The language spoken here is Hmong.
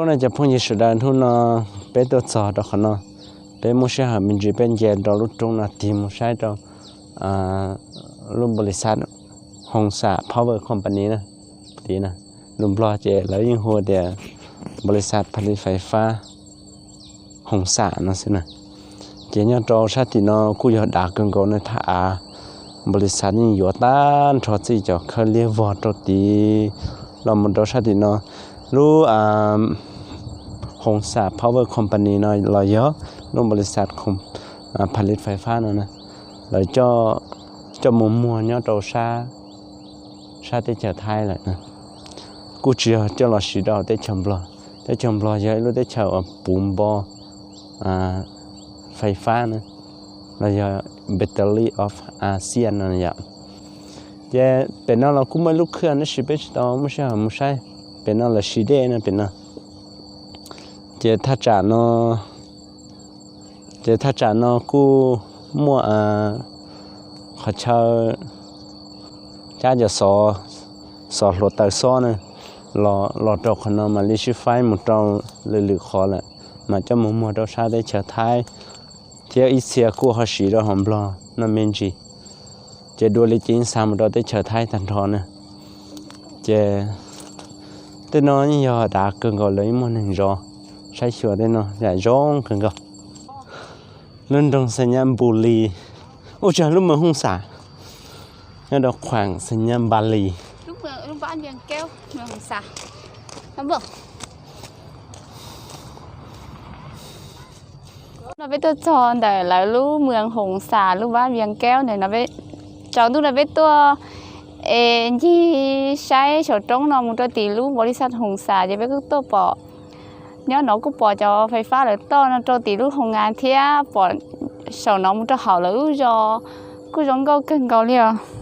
Hnub no cov phooj ywg sawv daws, hnub no peb tuaj txog rau qhov no, peb muaj sij hawm me ntsis peb nce rau lub roob no tig mus saib rau lub npaus lis xaj Hoos Xam Power Company na. Tiv na, lus Nplog ces lawv yeej hu tias npaus lis xaj phav lis fais fab Hoos Xam no xwb na. Ces nyob rau sab tim no kuj yog dav kawg nkaus na, thaj av npaus lis xaj yeej yuav tag nrho txij cov khawb liab vog rau tid los mus rau sab tim no. Lub Hoos Xam Power Company no los yog lub npaus lis xaj phav lis fais fab no na, lawv coj mus muag nyob rau sab teb chaws Thaib lawm na. Kuj tsis yog coj los siv rau teb chaws Nplog. Teb chaws Nplog yog ib lub teb chaws uas puv npo fais fab na, los yog battery of ASEAN no yom. Ces pem no los kuj muaj ib lub khw tab sis peb tsis tau muaj sij hawm mus saib. Pem no lawv siv dej no pem no. Ces thaj tsam no, ces thaj tsam no kuj muaj qhov chaw cab cov xov, xov hluav taws xob na, los rau qhov no mam li sib faib mus rau lwm lwm qhov lawm, mas coj mus muag rau sab teb chaws Thaib thiab ib txhia kuj ho siv rau hauv Nplog no me ntsis. Ces dua li ces yeej xa mus rau teb chaws Thaib tag nrho na. Ces tej no yeej yog dav kawg nkaus, lawv yeej muaj neeg zov saib xyuas tej no yam zoo kawg nkaus. Lub nroog Xais Nyab Npu Lis, ua tsaug, lub moos Hoos Xam, nyob rau khuam Xais Nyab Npa Lis. No peb tuaj txog ntawm lawv lub moos Hoos Xam, lub npab Vias Kaub ntawm no. Tsaus ntuj no peb tuaj es ncig saib saum roob no mus rau tim lub npaus lis xaj Hoos Xam ces peb kuj tuaj pom, nyob no kuj pom cov fais fab lawv toj no rau tim lub hoos ngas thiab pom saum no mus rau hauv lawv lub zos, kuj zoo nkauj kawg nkaus li os.